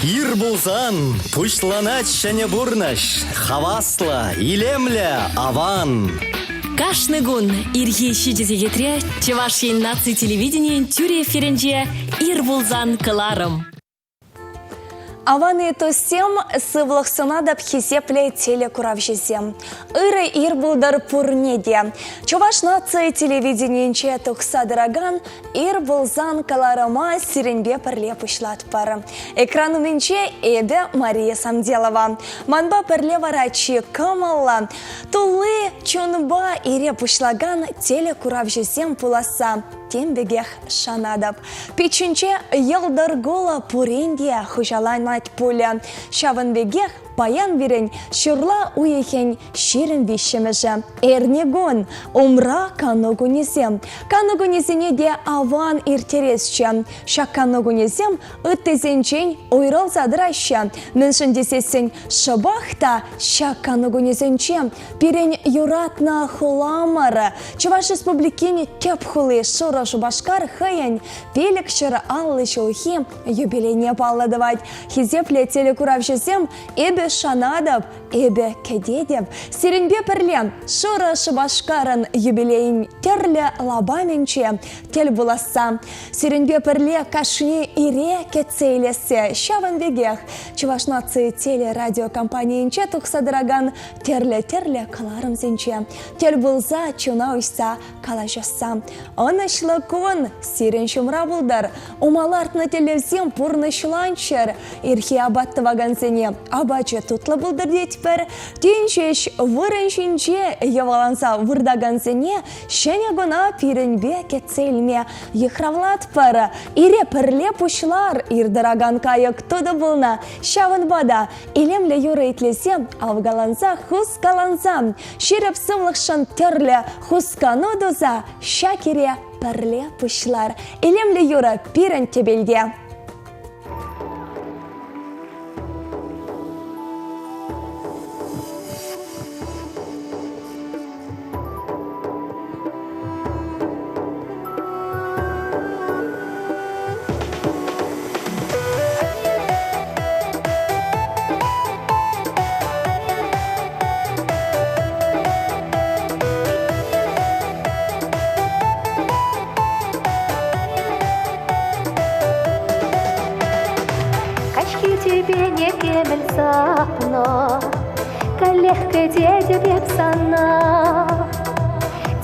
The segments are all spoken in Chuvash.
Ир пулсан пуҫланать ҫӗнӗ пурнӑҫ. Хаваслӑ, илемлӗ, аван. Кашни кун ирхи 7 сехетре Чӑваш Ен наци телевиденийӗн тӳрӗ эфирӗнче «Ир пулсан» кӑларӑм. Аван туссем, сывлӑх сунатӑп хисеплӗ телекуравҫӑсем. Ырӑ ир пултӑр пурне те. Чӑваш наци телевиденийӗнче тухса тӑракан Ир пулсан кӑларӑма сирӗнпе пӗрле пуҫлатпӑр. Экран умӗнче эпӗ Мария Самделова. Манпа пӗрле вара чи кӑмӑллӑ, тулли чунпа ире пуҫлакан телекуравҫӑсем пуласса тем пекех шанатӑп. Пиччӗнче йӑлтӑр-кулӑ пурин те хуҫаланать пулӗ. Ҫавӑн пекех паян пирӗн ҫурла уйӑхӗн 23-мӗшӗ. Эрнекун умра кану кунӗсем. Кану кунӗсене те аван ирттересчӗ. Ҫак кану кунӗсем ыттисенчен уйрӑлса тӑраҫҫӗ. Мӗншӗн тесессӗн шӑпах та ҫак кану кунӗсенче пирӗн юратнӑ хуламӑр Чӑваш Республикин тӗп хули Шурӑ Шупашкар хӑйӗн 550 ҫулхи юбилейне паллӑ тӑвать. Хисеплӗ телекуравҫӑсем, эпӗ шанатӑп, эпӗ кӗтетӗп. Сирӗнпе пӗрле Шурӑ Шупашкарӑн юбилейӗн тӗрлӗ лапамӗнче тӗл пуласса, сирӗнпе пӗрле кашни ире кӗтсе илессе, ҫавӑн пекех Чӑваш наци телерадиокомпанийӗнче тухса тӑракан тӗрлӗ-тӗрлӗ кӑларӑмсенче тӗл пулса чуна уҫса калаҫасса. Ӑнӑҫлӑ кун сирӗн ҫумра пултӑр, ума лартнӑ тӗллевсем пурнӑҫланччӑр. Ирхи апат тӑвакансене апачӗ тутлӑ пултӑр тетпӗр. Тин ҫеҫ вырӑн ҫинче йӑваланса выртакансене ҫӗнӗ куна пирӗнпе кӗтсе илме йыхравлатпӑр. Ире пӗрле пуҫлар, ир тӑракан кайӑк тутӑ пулнӑ. Ҫавӑнпа та илемлӗ юрӑ итлесе, авкаланса, хускаланса, ҫирӗп сывлӑхшӑн тӗрлӗ хускану туса ҫак ире пӗрле пуҫлар. Илемлӗ юрӑ пирӗн тӗпелте. Каҫхи тӳпене кӗмӗл сапнӑ, Каллех кӗтетӗп эп сана.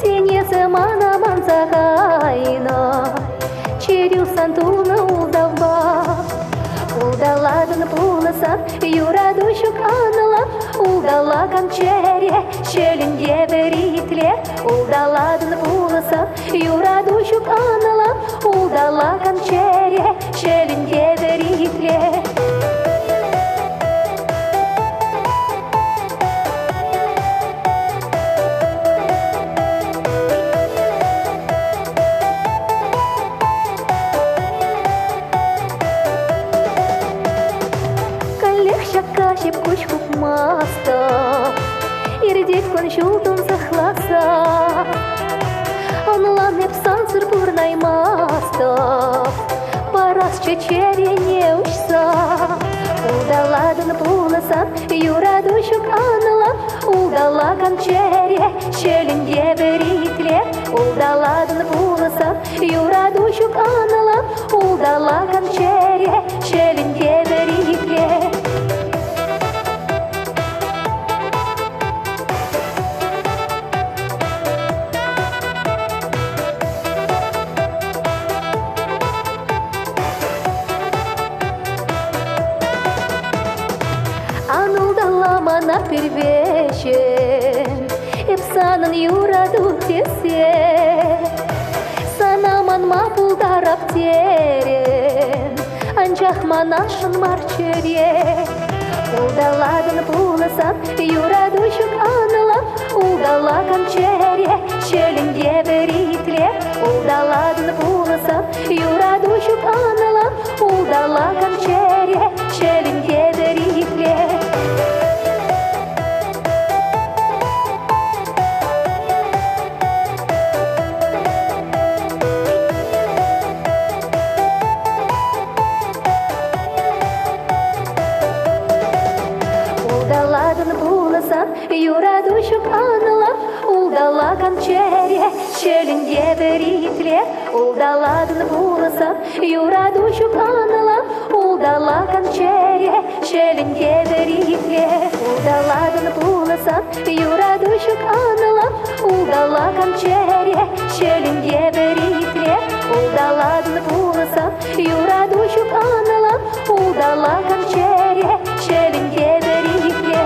Тен, эсӗ мана манса кайнӑ, Чӗрӳ сан тунӑ ултавпа. Улталатӑн пулсан, юрату ҫук анлӑ, Улталакан чӗре ҫӗлен евӗр итле. Улталатӑн пулсан, юрату ҫук анлӑ, Улталакан чӗре ҫӗлен евӗр итле. Каллех ҫак каҫ эп куҫ хупмастӑп, Иртет кун-ҫул тунсӑхласа. Ӑнлан эп сансӑр пурӑнаймастӑп, Парасчӗ чӗрене уҫса. Улталатӑн пулсан, юрату ҫук анлӑ, Улталакан чӗре ҫӗлен евӗр итле. Улталатӑн пулсан, юрату ҫук анлӑ, Улталакан чӗре ҫӗлен евӗр итле. Ан ултала мана пӗр вӗҫӗм, Эп санӑн юрату тесе. Сана манма пултарап терӗм, Анчах манасшӑн мар чӗре. Улталатӑн пулсан, юрату ҫук анлӑ, Улталакан чӗре ҫӗлен евӗр итле. Улталатӑн пулсан, юрату ҫук анлӑ, Улталакан чӗре ҫӗлен евӗр итле. юрату ҫук анлӑ. Улталакан чӗре ҫӗлен евӗр итле. Улталатӑн пулсан, юрату ҫук анлӑ. Улталакан чӗре ҫӗлен евӗр итле. Улталатӑн пулсан, юрату ҫук анлӑ. Улталакан чӗре ҫӗлен евӗр итле. Улталатӑн пулсан, юрату ҫук анлӑ. Улталакан чӗре ҫӗлен евӗр итле.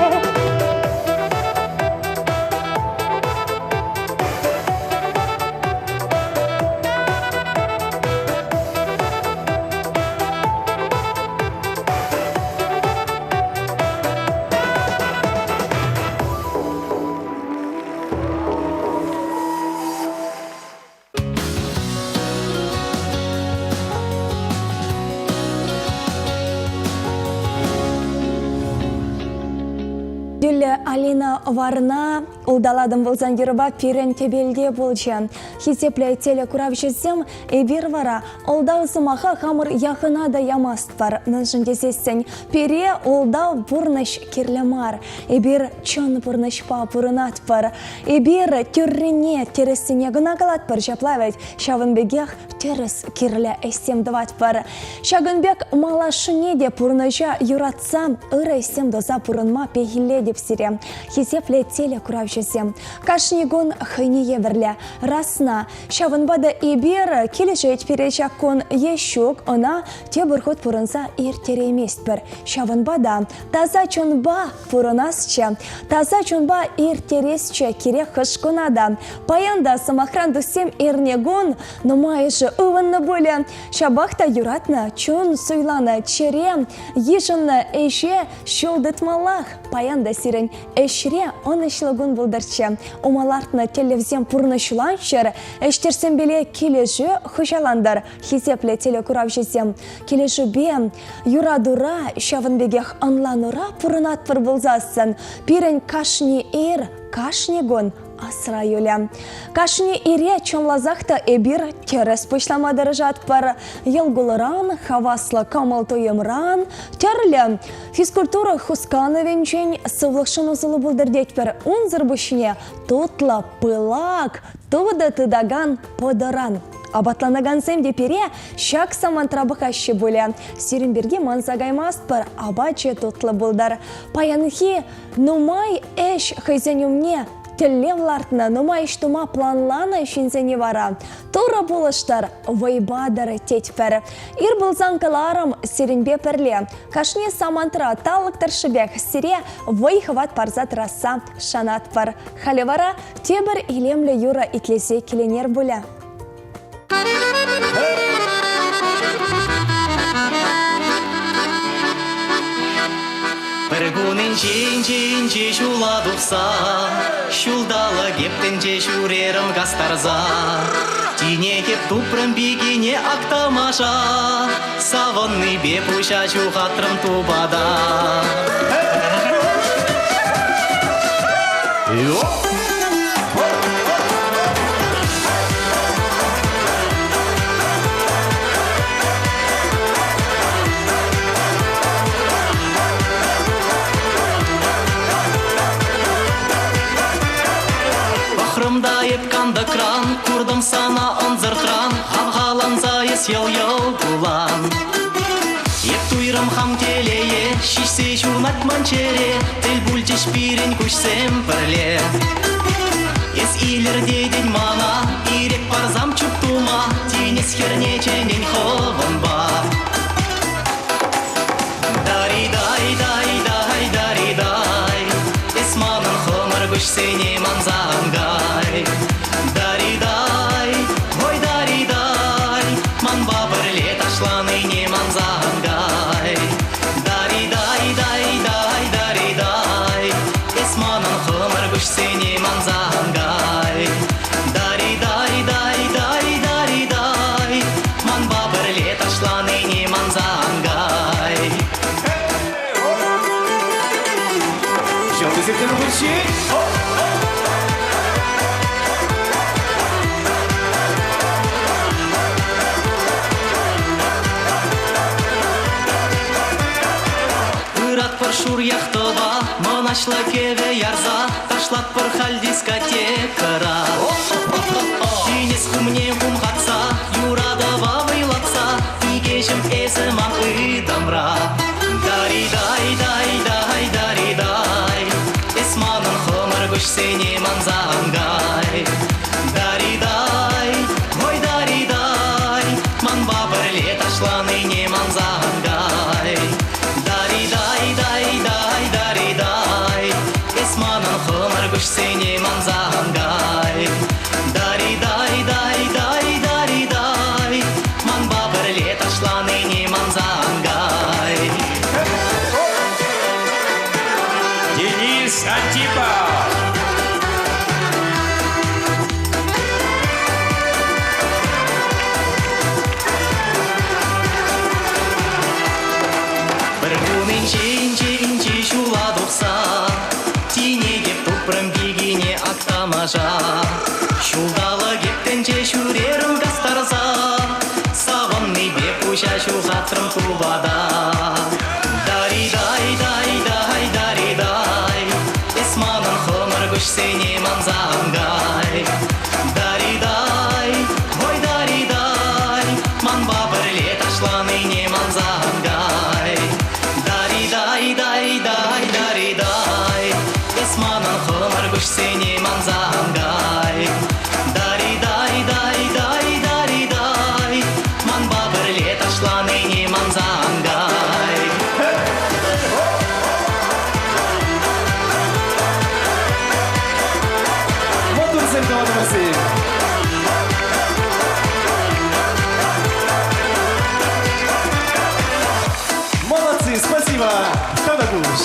Тӳллӗ Алина Варна улталатӑм пулсан юрӑпа пирӗн тӗпелте пулчӗ. Хисеплӗ телекуравҫӑсем, эпир вара ултав сӑмаха хамӑр яхӑна та ямастпӑр. Мӗншӗн тесессӗн пире ултав пурнӑҫ кирлӗ мар. Эпир чӑн пурнӑҫпа пурӑнатпӑр. Эпир тӳррине, тӗрӗссине кӑна калатпӑр ҫапла вӗт. Ҫавӑн пекех тӗрӗс кирлӗ ӗҫсем тӑватпӑр. Ҫакӑн пек малашне те пурнӑҫа юратса ырӑ ӗҫсем туса пурӑнма пехиллетӗп сире, хисеплӗ телекуравҫӑсем. Кашни кун хӑйне евӗрлӗ, расна. Ҫавӑнпа та эпир килӗшет пире ҫак кун е ҫук, ӑна тепӗр хут пурӑнса ирттерейместпӗр. Ҫавӑнпа та таса чунпа пурӑнасчӗ, таса чунпа ирттересчӗ кирек хӑш куна та. Паян та, сӑмахран, туссем эрнекун нумайӑшӗ ывӑннӑ пулӗ. Ҫапах та юратнӑ чун суйланӑ чӗре йышӑннӑ ӗҫе ҫул тытмаллах. Паян та сирӗн ӗҫре ӑнӑҫлӑ кун пултӑрччӗ. Ума лартнӑ тӗллевсем пурнӑҫланччӑр, ӗҫтешсемпеле килӗшӳ хуҫалантӑр. Хисеплӗ телекуравҫӑсем, килӗшӳпе юратура, ҫавӑн пекех ӑнланура пурӑнатпӑр пулсассӑн пирӗн кашни ир, кашни кун асра юлӗ. Кашни ире чӑнласах та эпир тӗрӗс пуҫлама тӑрӑшатпӑр. Йӑл-кулӑран, хаваслӑ кӑмӑл-туйӑмран, тӗрлӗ физкультура хусканӑвӗнчен сывлӑхшӑн усӑллӑ пултӑр тетпӗр. Унсӑр пуҫне тутлӑ, пылак, тутӑ тытакан пӑтӑран. Апатланакансем те пире ҫак самантра пӑхаҫҫӗ пулӗ. Сирӗн пирки манса каймастпӑр, апачӗ тутлӑ пултӑр. Паянхи нумай ӗҫ хӑйсен умне тӗллев лартнӑ, нумай ӗҫ тума планланӑ ҫынсене вара Турӑ пулӑштӑр, вӑй патӑр тетпӗр. Ир пулсан кӑларӑм сирӗнпе пӗрле. Кашни самантра талӑк тӑршшӗпех сире вӑй-хӑват парса тӑрасса шанатпӑр. Халӗ вара тепӗр илемлӗ юрӑ итлесе киленер пулӗ. Пӗр кун инҫе-инҫе ҫула тухса, Ҫулталӑк эп тӗнче ҫӳрерӗм кастарса. Тинех эп тупрӑм пикене ак тамаша, Савӑннипе пуҫа ҫухатрӑм тупата. Пӑхрӑм та эп кантӑкран, куртӑм сана ӑнсӑртран, хавхаланса эс йӑл-йӑл кулан. Эп туйрӑм хам телее, ҫиҫсе ҫунать ман чӗре, тӗл пулчӗҫ пирӗн куҫсем пӗрле. Эс илӗртетӗн мана, ирӗк парсам чуп тума, тинӗс хӗрне чӗнен хӑвӑнпа. Дари-дай-дай-дай-дари-дай, эс манӑн хӑмӑр куҫсене манса ан кай. Дари-дай, ой, дари-дай, манпа пӗрле ташланине манса ан кай. Дари-дай-дай-дай-дари-дай, эс манӑн хӑмӑр куҫсене манса ан кай. Дари-дай-дай-дай-дари-дай, манпа пӗрле ташланине манса ан кай. Ыратпӑр Ларатпӑр шур яхтӑпа, мӑнаҫлӑ кӗвӗ ярса, ташлатпӑр халь дискотекӑра. Тинӗс хумне хумхатса, юратӑва вӑйлатса, икеҫӗм эсӗ ман ытамра. Дари-дай-дай-дай-дари-дай, эс манӑн хӑмӑр куҫсене манса ан кай. Дари-дай, ой, дари-дай, манпа пӗрле ташланине манса ан кай. Дари-дай-дай-дай-дари-дай, эс манӑн хӑмӑр куҫсене манса ан кай. Дари-дай-дай-дай-дари-дай, манпа пӗрле ташланине манса ан кай. Денис Антипов! Пӗр кун инҫе-инҫе ҫула тухса Тинекеп тупрӑм пикене ак тамаша. Ҫулталӑк тӗнче ҫӳрерӗм кастарса, Савӑннипе пуҫа ҫухатрӑм тупата. Дари-дай-дай-дай-дари-дай, Эс манӑн хӑмӑр куҫсене манса ан кай. Дари-дай, ой, дари-дай, манпа пӗрле ташланине манса ан кай. Дари-дай-дай-дай-дари-дай, эс манӑн хӑмӑр куҫсене манса ан кай. Дари-дай-дай-дай-дари-дай, манпа пӗрле ташланине манса ан кай. Маттурсем, тӑванӑмӑрсем! Молодцы, спасибо! Тавтапуҫ!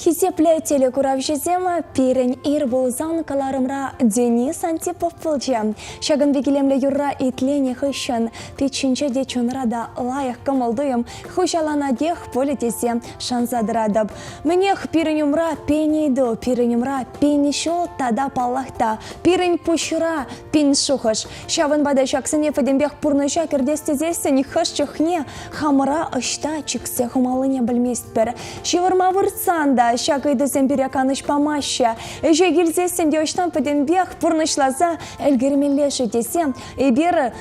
Хисеплӗ телекуравҫӑсем, пирӗн ир пулсан кӑларӑмра Денис Антипов пулчӗ. Ҫакӑн пек илемлӗ юрра итленӗ хыҫҫӑн пит ҫинче те чунра та лайӑх кӑмӑл-туйӑм хуҫаланатех пулӗ тесе шанса тӑратӑп. Мӗнех, пирӗн умра пин ыйту, пирӗн умра пин ҫул тата, паллах та, пирӗн пуҫра пин шухӑш. Ҫавӑнпа та ҫаксене пӗтӗмпех пурнӑҫа кӗртес тесессӗн хӑш чухне хамӑра ӑҫта чиксе хумаллине пӗлместпӗр. Ҫывӑрма выртсан та ҫак ыйтусем пире канӑҫ памаҫҫӗ. Ӗҫе килсессӗн те ӑҫтан пӗтӗмпех пурнӑҫласа ӗлкӗрмелле-ши тесе эпир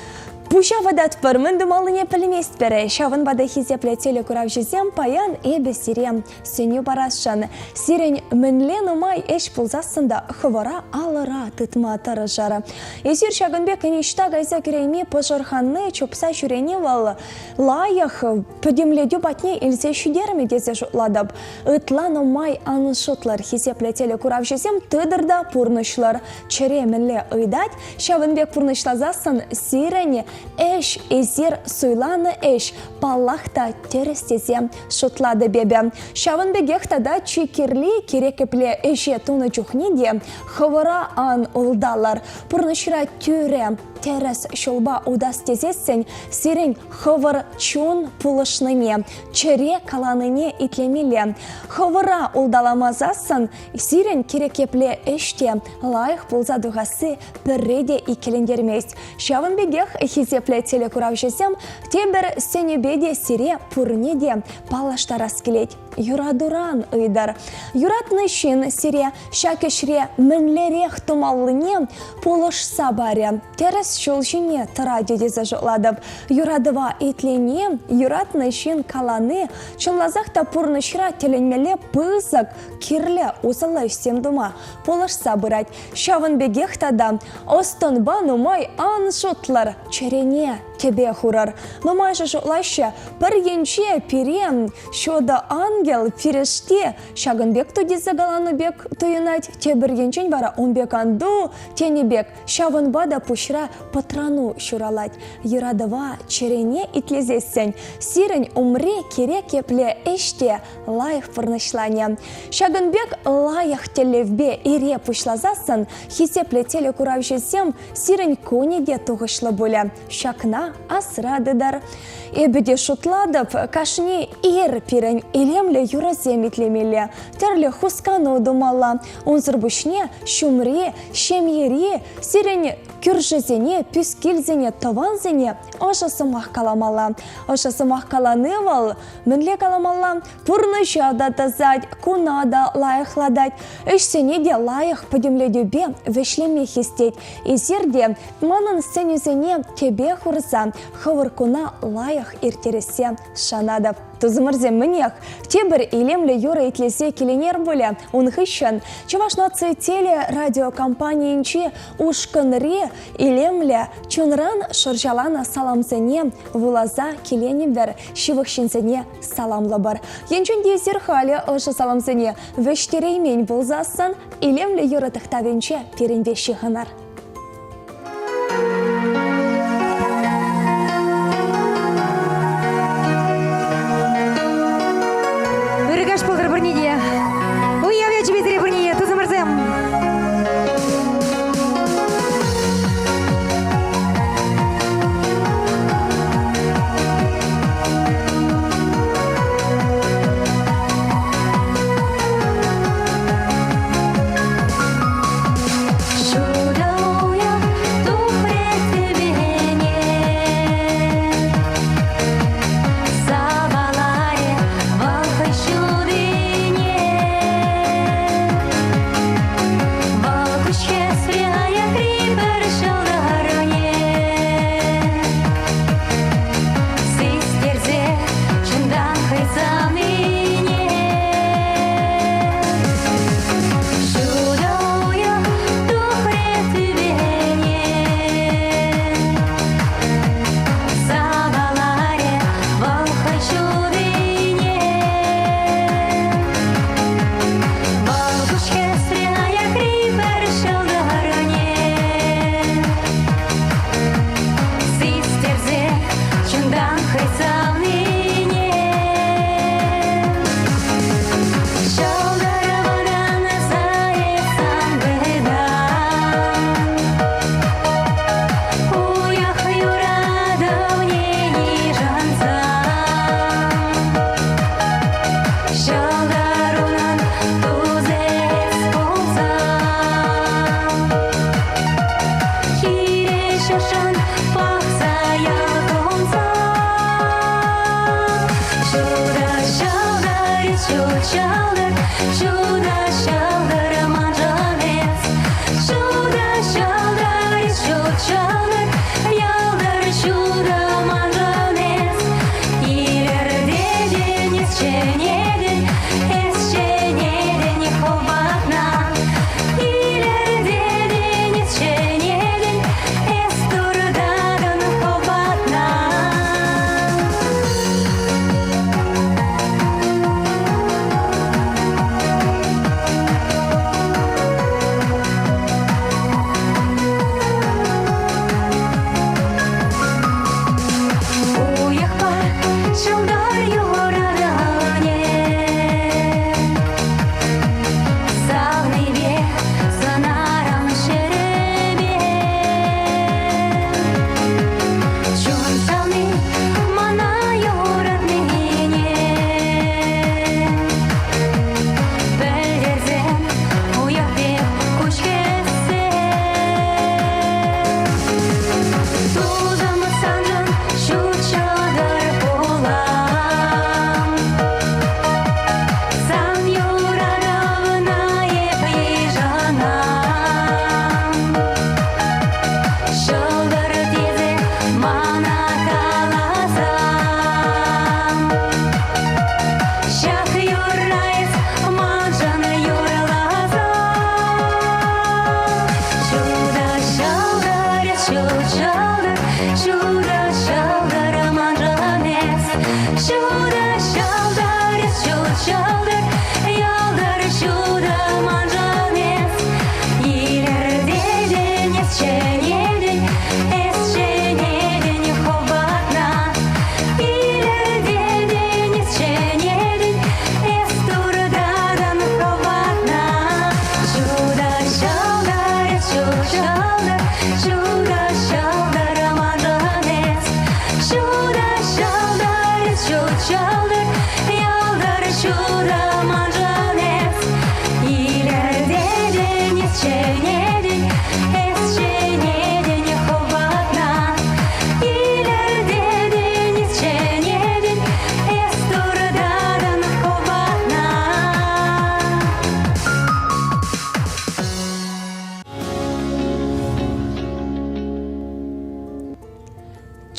пуҫа вататпӑр, мӗн тумаллине пӗлместпӗр. Ҫавӑнпа та хисеплӗ телекуравҫӑсем паян эпӗ сире сӗнӳ парасшӑн. Сирӗн мӗнле нумай ӗҫ пулсассӑн та хӑвӑра алӑра тытма тӑрӑшӑр. Эсир ҫакӑн пек ниҫта кайса кӗрейми пӑшӑрханни, чупса ҫӳрени вӑл лайӑх пӗтӗмлетӳ патне илсе ҫитермӗ тесе шутлатӑп. Ытла нумай ан шутлӑр, хисеплӗ телекуравҫӑсем тытӑр та пурнӑҫлӑр. Чӗре мӗнле ыйтать, ҫавӑн пек пурнӑҫласассӑн сирӗн ӗҫ, эсир суйланӑ ӗҫ, паллах та, тӗрӗс тесе шутлатӑп эпӗ. Ҫавӑн пекех тата чи кирли кирек епле ӗҫе тунӑ чухне те хӑвӑра ан улталӑр. Пурнӑҫра тӳрӗ, тӗрӗс ҫулпа утас тесессӗн сирӗн хӑвӑр чун пулӑшнине, чӗре каланине итлемелле. Хӑвӑра улталамасассӑн сирӗн кирек епле ӗҫ те лайӑх пулса тухасси пӗрре те иккӗлентермест. Ҫавӑн пекех хисеплӗ телекуравҫӑсем тепӗр сӗнӳпе те сире пурне те паллаштарас килет. Юратуран ыйтӑр. Юратнӑ ҫын сире ҫак ӗҫре мӗнлерех тумаллине пулӑшса парӗ. Тӗрӗс ҫул ҫине тӑратӗ тесе шутлатӑп. Юратӑва итлени, юратнӑ ҫын калани чӑнласах та пурнӑҫра тӗлӗнмелле пысӑк, кирлӗ, усӑллӑ ӗҫсем тума пулӑшса пырать. Ҫавӑн пекех тата ӑс-тӑнпа нумай ан шутлӑр, чӗрене тӗпе хурӑр. Нумайӑшӗ шутлаҫҫӗ, пӗр енче пире ҫутӑ ангел пирӗшти ҫакӑн пек ту тесе каланӑ пек туйӑнать, тепӗр енчен вара ун пек ан ту тенӗ пек. Ҫавӑнпа та пуҫра пӑтрану ҫуралать. Юратӑва чӗрене итлесессӗн сирӗн умри кирек епле ӗҫ те лайӑх пурнӑҫланӗ. Ҫакӑн пек лайӑх тӗллевпе ире пуҫласассӑн хисеплӗ телекуравҫӑсем сирӗн кунӗ те тухӑҫлӑ пулӗ. Ҫакна. Ҫакна асра тытар. Эпӗ те шутлатӑп, кашни ир пирӗн илемлӗ юрӑсем итлемелле, тӗрлӗ хускану тумалла. Унсӑр пуҫне ҫумри, ҫемьери сирӗн кӳршӗсене, пӳскилсене, тӑвансене ӑшӑ сӑмах каламалла. Ӑшӑ сӑмах калани вӑл мӗнле каламалла? Пурнӑҫа та тӑсать, куна та лайӑхлатать, ӗҫсене те лайӑх пӗтӗмлетӳпе вӗҫлеме хистет. Эсир те манӑн сӗнӳсене тӗпе хурса хӑвӑр куна лайӑх ирттерессе шанатӑп. Тусӑмӑрсем мӗнех, тепӗр илемлӗ юрӑ итлесе киленер пулӗ. Ун хыҫҫӑн Чӑваш наци телерадиокомпанийӗнчи ушкӑнри илемлӗ чунран шӑрҫаланӑ саламсене вуласа киленӗпӗр, ҫывӑх ҫынсене саламлӑпӑр. Енчен те эсир халӗ ӑшӑ саламсене вӗҫтереймен пулсассӑн, илемлӗ юрӑ тӑхтавӗнче пирӗнпе ҫыхӑнӑр. Ырӑ каҫ пултӑр пурне те. Уяв ячӗпе сире пурне те, тусӑмӑрсем! Ҫутӑ уйӑх тухрӗ тӳпене, Саваларӗ вӑл хӑй ҫутине. Вӑл куҫ хӗсрӗ аякри пӗр ҫӑлтӑрне. Систерсе чунтан хӑй савнине. Ҫутӑ уйӑх тухрӗ тӳпене, Саваларӗ вӑл хӑй ҫутине. Вӑл куҫ хӗсрӗ аякри пӗр ҫӑлтӑрне. Систерсе чунтан хӑй савнине. Ҫӑлтӑр сан пытан. Уйӑх юратӑвне йышӑнсан. Ҫӑлтӑр унӑн тусӗ эс пулсан. Хире ҫӑшӑн пӑхса йӑлкӑнсан. Ҫутӑ ҫӑлтӑр, ҫут ҫӑлтӑр, ҫутӑ ҫӑлтӑр маншӑн эс. Ҫутӑ ҫӑлтӑр, ҫут ҫӑлтӑр, йӑлтӑр ҫутӑ маншӑн эс. Илӗртетӗн эс чӗнетӗн, эс чӗнетӗн хӑватна. Илӗртетӗн эс чӗнетӗн, эс туртатӑн хӑватна.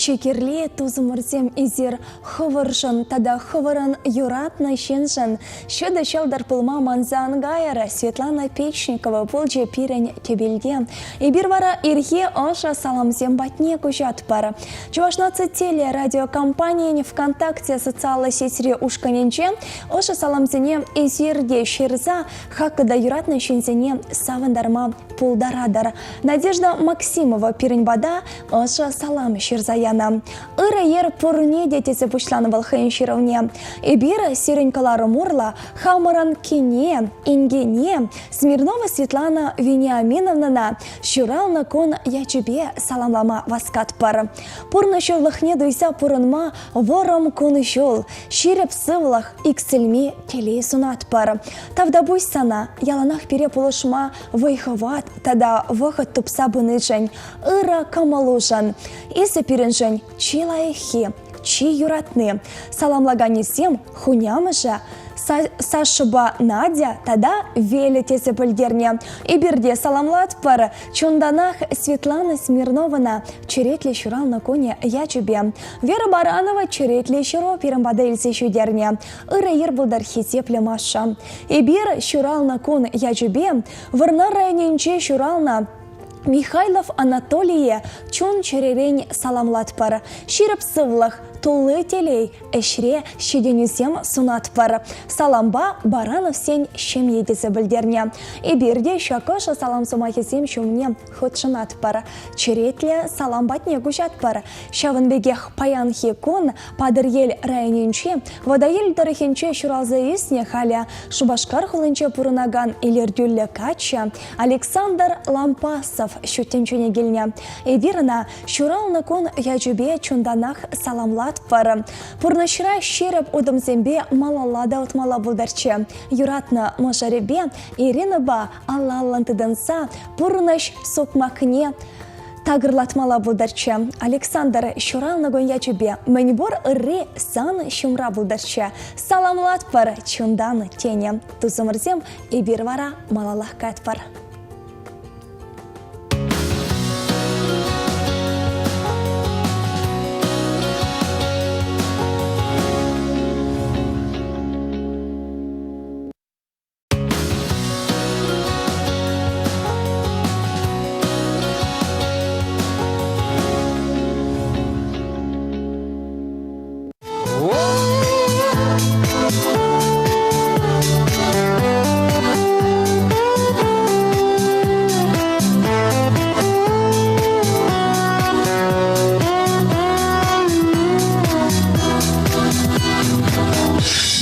Чи кирли, тусӑмӑрсем, эсир хӑвӑршӑн тата хӑвӑрӑн юратнӑ ҫыншӑн ҫутӑ ҫӑлтӑр пулма манса ан кайӑр. Светлана Печникова пулчӗ пирӗн тӗпелте. Эпир вара ирхи ӑшӑ саламсем патне куҫатпӑр. Чӑваш наци телерадиокомпанийӗн ВКонтакте социаллӑ сетьри ушкӑнӗнче ӑшӑ саламсене эсир те ҫырса хаклӑ та юратнӑ ҫынсене савӑнтарма пултаратӑр. Надежда Максимова пирӗн пата ӑшӑ салам ҫырса янӑ. Ырӑ йӗр пурне те тесе пуҫланӑ вӑл хӑйӗн ҫырӑвне. Эпир сирӗн кӑларӑм урлӑ хамӑрӑн кине, инкене, Смирнова Светлана Вениаминовнӑна ҫуралнӑ кун ячӗпе саламлама васкатпӑр. Пурнӑҫ ырлӑхне туйса пурӑнма вӑрӑм кун-ҫул, ҫирӗп сывлӑх, иксӗлми телей сунатпӑр. Тавтапуҫ сана яланах пире пулӑшма вӑй-хӑват тата вӑхӑт тупса пынишӗн, ырӑ кӑмӑлушӑн. Эсӗ пирӗншӗн чи лайӑххи, чи юратни. Саламлаканӗсем хунямӑшӗ Сашӑпа Надя тата Веля тесе пӗлтернӗ. Эпир те саламлатпӑр. Чунтанах Светлана Смирнована черетлӗ ҫуралнӑ кунӗ ячӗпе. Вера Баранова черетлӗ ҫыру пирӗн пата илсе ҫитернӗ. Ырӑ ир пултӑр, хисеплӗ Маша. Эпир ҫуралнӑ кун ячӗпе Вӑрнар районӗнче ҫуралнӑ Михайлов Анатолие чун-чӗререн саламлатпӑр. Ҫирӗп сывлӑх, тулли телей, ӗҫре ҫитӗнӳсем сунатпӑр. Салампа Барановсен ҫемйи тесе пӗлтернӗ. Эпир те ҫак ӑшӑ салам сӑмахӗсем ҫумне хутшӑнатпӑр. Черетлӗ салам патне куҫатпӑр. Ҫавӑн пекех паянхи кун Патӑрьел районӗнчи Вӑтаел тӑрӑхӗнче ҫуралса ӳснӗ халӗ Шупашкар хулинче пурӑнакан илӗртӳллӗ каччӑ Александр Лампасов ҫут тӗнчене килнӗ. Эпир ӑна ҫуралнӑ кун ячӗпе чунтанах саламлатпӑр. Пурнӑҫра ҫирӗп утӑмсемпе малалла та утмалла пултӑрччӗ. Юратнӑ мӑшӑрӗпе Иринӑпа алла-аллӑн тытӑнса пурнӑҫ сукмакне такӑрлатмалла пултӑрччӗ. Александр ҫуралнӑ кун ячӗпе мӗнпур ырри сан ҫумра пултӑрччӗ. Саламлатпӑр чунтан, тенӗ тусӑмӑрсем. Эпир вара малаллах каятпӑр.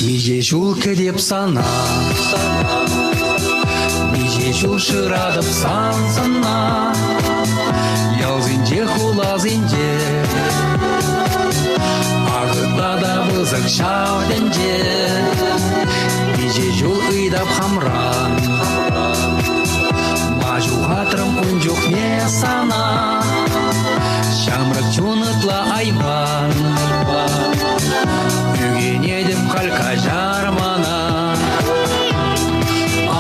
Миҫе ҫул кӗтеп сана, Миҫе ҫул шыратӑп сан сӑнна. Ялсенче, хуласенче Ах, ытла та пысӑк ҫав тӗнче. Миҫе ҫул ыйтап хамран, Ма ҫухатрӑм ун чухне сана. Ҫамрӑк чун ытла айван. Ӳкӗнетӗп халь каҫар мана.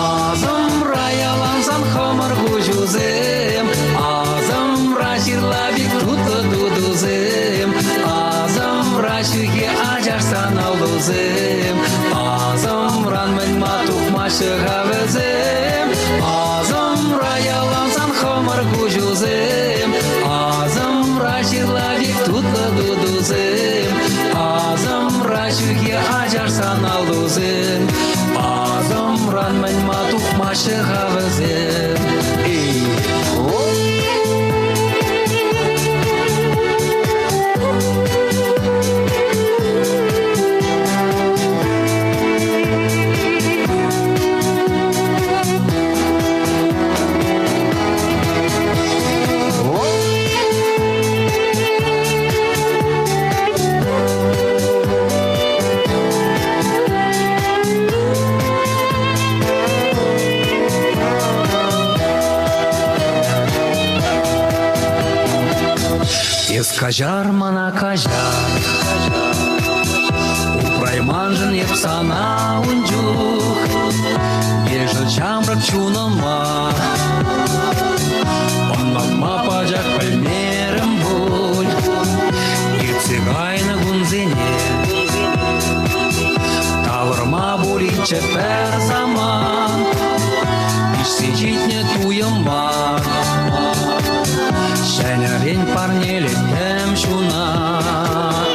Асӑмра ялансан хӑмӑр куҫусем, Асӑмра ҫырла пек тутлӑ тутусем, Асӑмра ҫӳхе ачашсан аллусем, Асӑмран мӗн-ма тухмаҫҫӗ-ха вӗсем? Асӑмра ялансан хӑмӑр куҫусем, Асӑмра ҫырла пек тутлӑ тутусем, Асӑмра ҫӳхе ачашсан аллусем, Асӑмран мӗн-ма тухмаҫҫӗ-ха вӗсем? Эй, оп! Эс каҫар мана, каҫар. Упрайманшӑн эп сана ун чух. Ешӗл ҫамрӑк чунӑма ӑнланма пачах пӗлмерӗм пуль. пулинччӗ пӗр самант. Пиҫсе ҫитнӗ туйӑма ҫӗнӗрен парнелеттӗм ҫунат.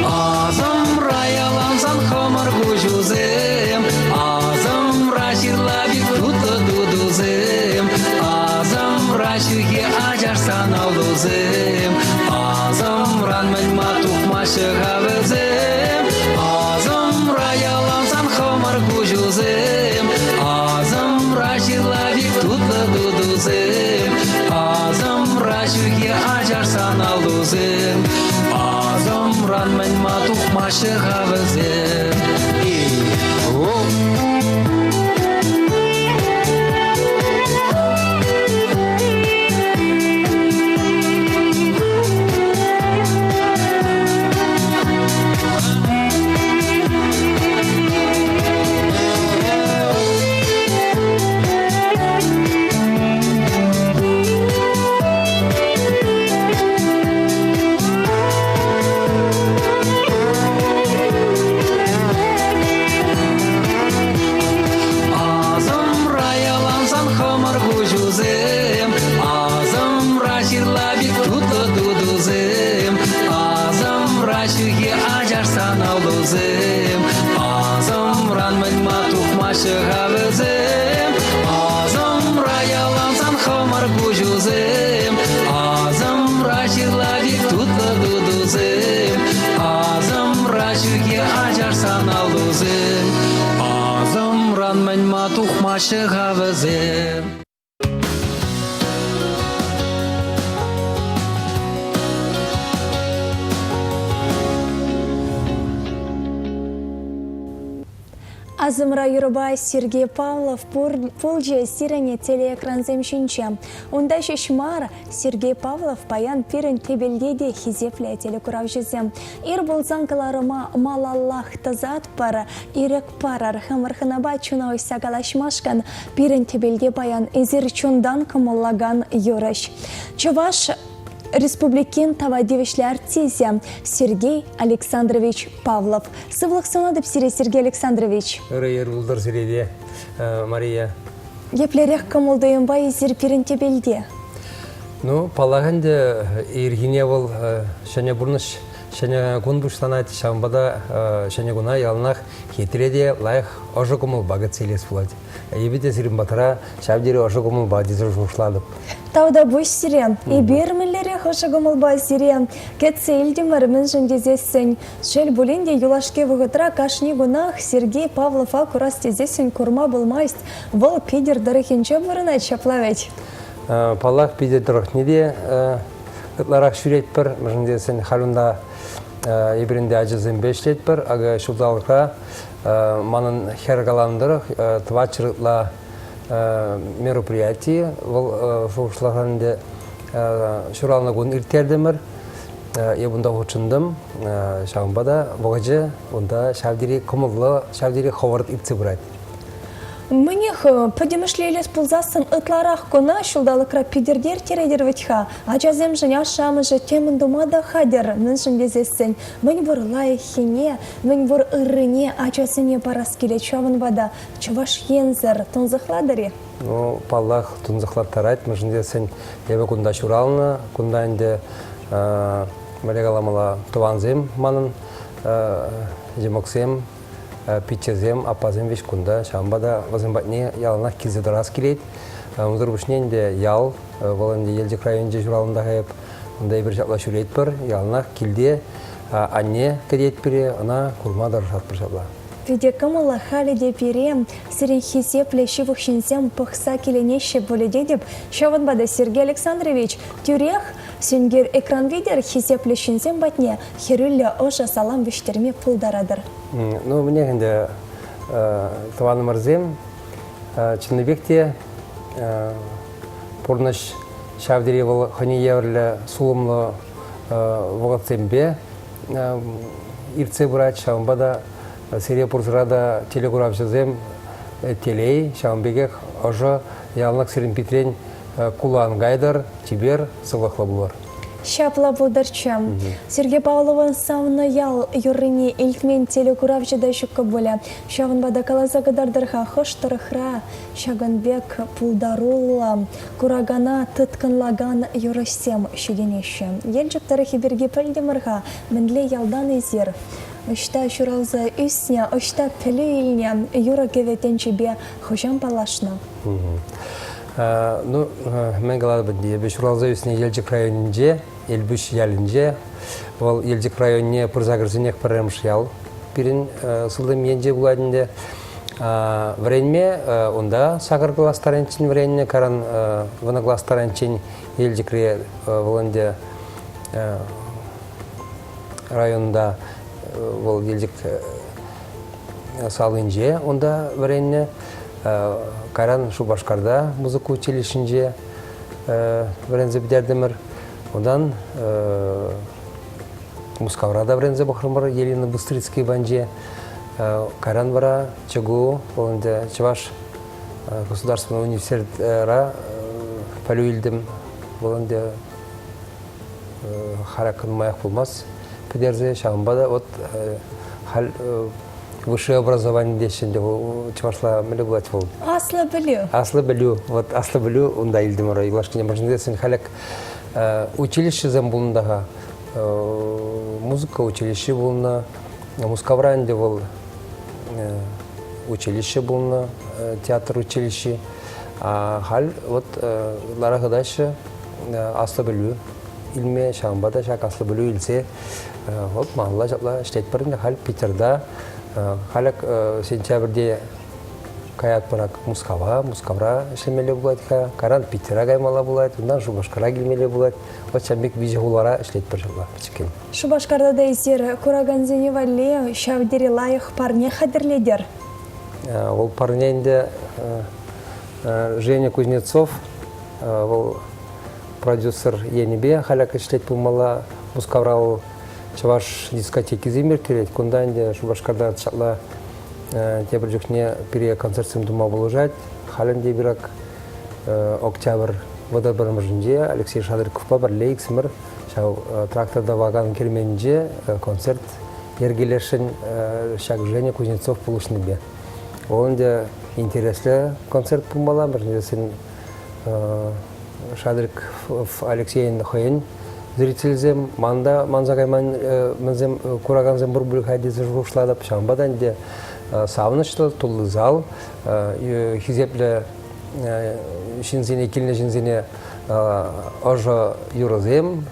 Асӑмра ялансан хӑмӑр куҫусем, асӑмра ҫырла пек тутлӑ тутусем, асӑмра ҫӳхе ачаш сан аллусем, асӑмран мӗн-ма тухмаҫҫӗ-ха вӗсем? Асӑмра ялансан хӑмӑр куҫусем, асӑмра ҫырла пек тутлӑ тутусем, асӑмра ҫӳхе ачаш сан аллусем, асӑмран мӗн-ма тухмаҫҫӗ-ха вӗсем? Асӑмра ялансан хӑмӑр куҫусем, асӑмра ҫырла пек тутлӑ тутусем, асӑмра ҫӳхе ачаш сан аллусем, асӑмран мӗн-ма тухмаҫҫӗ-ха вӗсем? Асӑмра ялансан хӑмӑр куҫусем, асӑмра ҫырла пек тутлӑ тутусем, асӑмра ҫӳхе ачаш сан аллусем, асӑмран мӗн-ма тухмаҫҫӗ-ха вӗсем? Асӑмра юрӑпа Сергей Павлов пулчӗ сирӗн телеэкрансем ҫинче. Унта ҫеҫ мар, Сергей Павлов паян пирӗн тӗпелте те хисеплӗ телекуравҫӑсем. Ир пулсан кӑларӑма малаллах тӑсатпӑр. Ирӗк парӑр, хӑмӑр хӑнапа чуна уҫса калаҫмашкӑн пирӗн тӗпелте паян эсир чунтан кӑмӑллакан юрӑҫ. Чӑваш Республикин тава тивӗҫлӗ артисчӗ Сергей Александрович Павлов. Сывлӑх сунатӑп сире, Сергей Александрович. Ырӑ ир пултӑр сире те, Мария. Еплерех кӑмӑл-туйӑмпа эсир пирӗн тӗпелте? Ну, паллах ӗнтӗ, ирхине вӑл ҫӗнӗ пурнӑҫ, ҫӗнӗ кун пуҫланать. Ҫавӑнпа та ҫӗнӗ куна яланах хитре те лайӑх ӑшӑ кӑмӑлпа кӗтсе илес пулать. Эпӗ те сирӗн патра ҫав тери ӑшӑ кӑмӑлпа тесе шухӑшлатӑп. Тавтапуҫ сире. Эпир мӗнлерех ӑшӑ кӑмӑлпа сире кӗтсе илтӗмӗр, мӗншӗн тесессӗн. Шел пулин те, юлашки вӑхӑтра кашни кунах Сергей Павлова курас тесессӗн курма пулмасть. Вӑл Питӗр тӑрӑхӗнче пурӑнать ҫапла вӗт. Паллах, Питӗр тӑрӑхне те ытларах ҫӳретпӗр, мӗншӗн тесен халь унта эпир ӗнтӗ ачасемпе ӗҫлетпӗр. Акӑ ҫулталӑкра манӑн хӗр каланӑ тӑрӑх тӑватҫӗр ытла мероприяти вӑл шухӑшласан ӗнтӗ ҫуралнӑ кун ирттертӗмӗр. Эп унта хутшӑнтӑм. Ҫавӑнпа та вӑхӑчӗ унта ҫав тери кӑмӑллӑ, ҫав тери хӑвӑрт иртсе пырать. Мӗнех, пӗтӗмӗшле илес пулсассӑн ытларах кӑна ҫулталӑкра Питӗрте ирттеретӗр вӗт-ха. Ачасемшӗн ашшӗ-амӑшӗ темӗн тума та хатӗр, мӗншӗн тесессӗн мӗн пур лайӑххине, мӗн пур ыррине ачасене парас килет. Ҫавӑнпа та Чӑваш Енсӗр тунсӑхлатӑр-и? Ну, паллах, тунсӑхлаттарать, мӗншӗн тесен эпӗ кунта ҫуралнӑ, кунта ӗнтӗ мӗнле каламалла, тӑвансем манӑн, йӑмӑксем, пиччесем, аппасем веҫ кунта. Ҫавӑнпа та вӗсем патне яланах килсе тӑрас килет. Унсӑр пуҫне ӗнтӗ ял, вӑл ӗнтӗ Елчӗк районӗнче ҫуралнӑ эп. Унта эпир ҫапла ҫӳретпӗр, яланах килте анне кӗтет пире, ӑна курма тӑрӑшатпӑр ҫапла. Питӗ кӑмӑллӑ халӗ те пире сирӗн хисеплӗ ҫывӑх ҫынсем пӑхса киленеҫҫӗ пулӗ тетӗп. Ҫавӑнпа та Сергей Александрович тӳрех сенкер экран витӗр хисеплӗ ҫынсем патне хӗрӳллӗ ӑшӑ салам вӗҫтерме пултаратӑр. Ну, мӗнех ӗнтӗ, тӑванӑмӑрсем, чӑннипех те пурнӑҫ ҫав тери вӑл хӑйне евӗрлӗ сулӑмлӑ вӑхӑтсемпе иртсе пырать. Ҫавӑнпа та сире пурсӑра та телекуравҫӑсем телей, ҫавӑн пекех ӑшӑ яланах сирӗн питрен кулан кайтӑр, чипер, сывлӑхлӑ пулӑр. Ҫапла пултӑрччӗ. Сергей Павловӑн «Савнӑ ял» юррине илтмен телекуравҫӑ та ҫуккӑ пулӗ. Ҫавӑнпа та каласа кӑтартӑр-ха, хӑш тӑрӑхра ҫакӑн пек пултаруллӑ, куракана тыткӑнлакан юрӑҫсем ҫитӗнеҫҫӗ. Елчӗк тӑрӑхӗ пирки пӗлтӗмӗр-ха, мӗнле ялтан эсир? Ӑҫта ҫуралса ӳснӗ, ӑҫта пӗлӳ илнӗ, юрӑ-кӗвӗ тӗнчипе хӑҫан паллашнӑ? Ну, мӗн калатӑп ӗнтӗ, эпӗ ҫуралса ӳснӗ Елчӗк районӗнче, Элпуҫ ялӗнче. Вӑл Елчӗк районне пырса кӗрсенех пӗрремӗш ял пирӗн сылтӑм енче пулать ӗнтӗ. Вӗренме унта сакӑр класс таранччен вӗреннӗ, каран вунӑ класс таранччен Елчӗкре вӑл ӗнтӗ районта вӑл Елчӗк салинче унта вӗреннӗ. Кайран Шупашкарта музыка училищинче вӗренсе пӗтертӗмӗр. Унтан Мускавра та вӗренсе пӑхрӑмӑр Елена Быстрицкий панче. Кайран вара ЧГУ, вӑл ӗнтӗ Чӑваш государственный университетра пӗлӳ илтӗм. Вӑл ӗнтӗ хараккӑн нумаях пулмасть пӗтерсе. Ҫавӑнпа та вот халь высшее образование теҫҫӗ ӗнтӗ чӑвашла мӗнле пулать вӑл? Аслӑ пӗлӳ. Аслӑ пӗлӳ. Вот аслӑ пӗлӳ унта илтӗмӗр. Юлашкине мӗншӗн халӗ училищӗсем пулнӑ та-ха. Музыка училищи пулнӑ. Мускавра ӗнтӗ вӑл училище пулнӑ, театр училищи. Халь вот ытларах ыйтаҫҫӗ аслӑ пӗлӳ илме, ҫавӑнпа та ҫак аслӑ пӗлӳ илсе вот малалла ҫапла ӗҫлетпӗр ӗнтӗ. Халь Питерта, халь сентябрьте каятпӑр ак Мускава, Мускавра ӗҫлемелле пулать-ха, кайран Питера каймалла пулать, унтан Шупашкара килмелле пулать. Вот ҫав пек виҫӗ хулара ӗҫлетпӗр ҫапла пӗчӗккӗн. Шупашкарта та эсир куракансене валли ҫав тери лайӑх парне хатӗрлетӗр. Вӑл парне ӗнтӗ Женя Кузнецов, вӑл продюсер енӗпе халь ӗҫлет пулмалла. Мускавра вӑл чӑваш дискотекисем ирттерет. Кунта ӗнтӗ Шупашкарта ҫапла тепӗр чухне пире концертсем тума пулӑшать. Халь ӗнтӗ эпир ак октябрь вӑтӑр Алексей Шадриковпа пӗрле иксӗмӗр ҫав трактор тӑвакан керменӗнче концерт йӗркелесшӗн ҫак Женя Кузнецов пулӑшнипе. Вӑл ӗнтӗ интереслӗ концерт пулмалла, мӗншӗн тесен Шадриков Алексейӗн хӑйӗн зрительсем ман та манса кайман мӗнсем куракансем пур пуль-ха тесе шухӑшлатӑп. Ҫавӑнпа та ӗнтӗ савӑнӑҫлӑ, тулли зал, хисеплӗ ҫынсене, килнӗ ҫынсене ӑшӑ юрӑсем,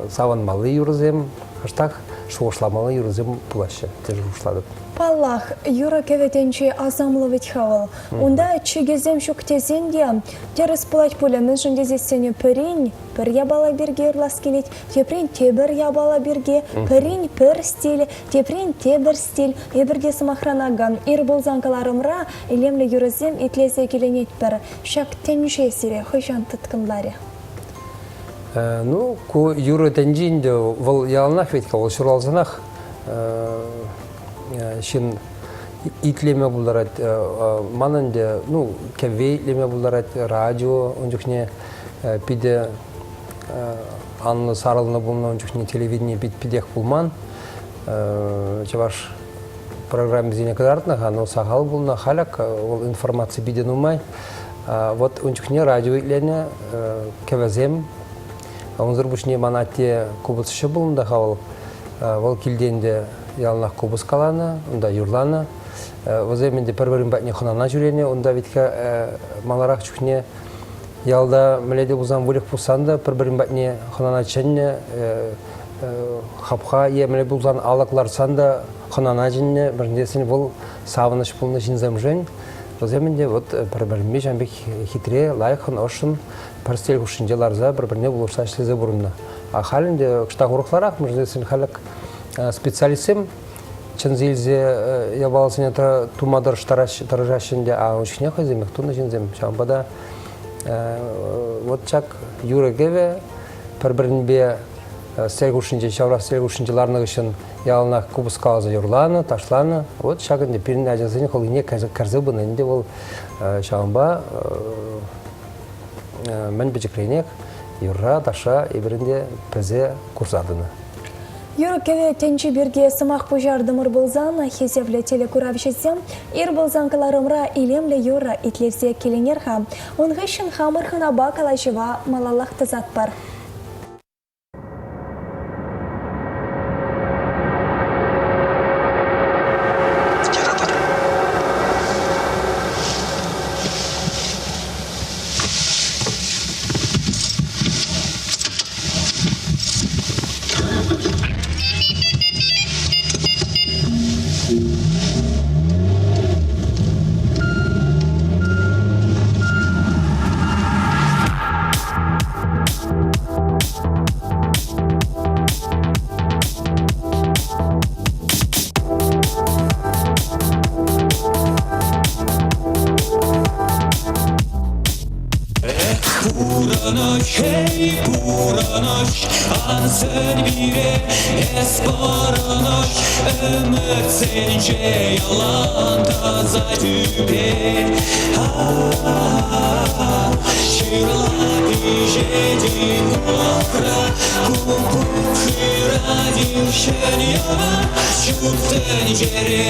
савӑнмалли юрӑсем, кӑштах шухӑшламалли юрӑсем пулаҫҫӗ тесе шухӑшлатӑп. Паллах, юрӑ-кӗвӗ тӗнчи асамлӑ вӗт-ха вӑл. Унта чикӗсем ҫук тесен те тӗрӗс пулать пулӗ, мӗншӗн тесессӗн пӗрин пӗр япала пирки ырлас килет, теприн тепӗр япала пирки, пӗрин пӗр стиль, теприн тепӗр стиль. Эпир те сӑмахран акӑ, ир пулсан кӑларӑмра илемлӗ юрӑсем итлесе киленетпӗр. Ҫак тӗнче сире хӑҫан тыткӑнларӗ? Ну, ку юрӑ тӗнчи ӗнтӗ вӑл яланах вӗт-ха, вӑл ҫуралсанах ҫын итлеме пултарать. Ман ӗнтӗ, ну, кӗвве итлеме пултарать, радио ун чухне питӗ анлӑ сарӑлнӑ пулнӑ, ун чухне телевидени питех пулман. Чӑваш программисене кӑтартнӑ-ха, но сахал пулнӑ. Халь ак вӑл информаци питӗ нумай. Вот ун чухне радио итленӗ, кӗвӗсем. Унсӑр пуҫне ман атте купӑсҫӑ пулнӑ та-ха вӑл. Вӑл килтен те яланах купӑс каланӑ, унта юрланӑ. Вӗсем ӗнтӗ пӗр-пӗрин патне хӑнана ҫӳренӗ. Унта вӗт-ха маларах чухне ялта мӗнле те пулсан выльӑх пуссан та пӗр-пӗрин патне хӑнана чӗннӗ. Хапха е мӗнле пулсан алӑк лартсан та хӑнана чӗннӗ. Мӗншӗн тесен вӑл савӑнӑҫ пулнӑ ҫынсемшӗн. Вӗсем ӗнтӗ вот пӗр-пӗринпе ҫавӑн пек хитре, лайӑххӑн, ӑшшӑн пӗр стиль хушшинче ларса пӗр-пӗрне пулӑшса ӗҫлесе пурӑннӑ. А халь ӗнтӗ кӑштах урӑхларах, мӗншӗн тесен халь специалистсем чӗнсе илсе япаласене тума тӑрӑшаҫҫӗ ӗнтӗ, а ун чухне хӑйсемех тунӑ ҫынсем. Ҫавӑнпа та вот ҫак юрӑ-кӗвӗ пӗр-пӗринпе сӗтел хушшинче, ҫавра сӗтел хушшинче ларнӑ хыҫҫӑн яланах купӑс каласа юрланӑ, ташланӑ. Вот ҫак ӗнтӗ пирӗн ачасен хӑлхине кӗрсе пынӑ ӗнтӗ вӑл. Ҫавӑнпа мӗн пӗчӗкренех. юрра, ташша эпир ӗнтӗ пӗлсе курса тӑнӑ. Юрӑ-кӗвӗ тӗнчи пирки сӑмах пуҫартӑмӑр пулсан, хисеплӗ телекуравҫӑсем ир пулсан кӑларӑмра илемлӗ юрӑ итлесе киленер-ха. Ун хыҫҫӑн хамӑр хӑнапа калаҫӑва малаллах тӑсатпӑр. Пурӑнӑҫ, эй, пурӑнӑҫ, ан сӗн пире, эс пӑрӑнӑҫ, ӗмӗтсенче ялан таса тӳпе. Ҫырла пиҫет-и улӑхра, куккук шырать-им ҫӗн яла, ҫут тӗнчере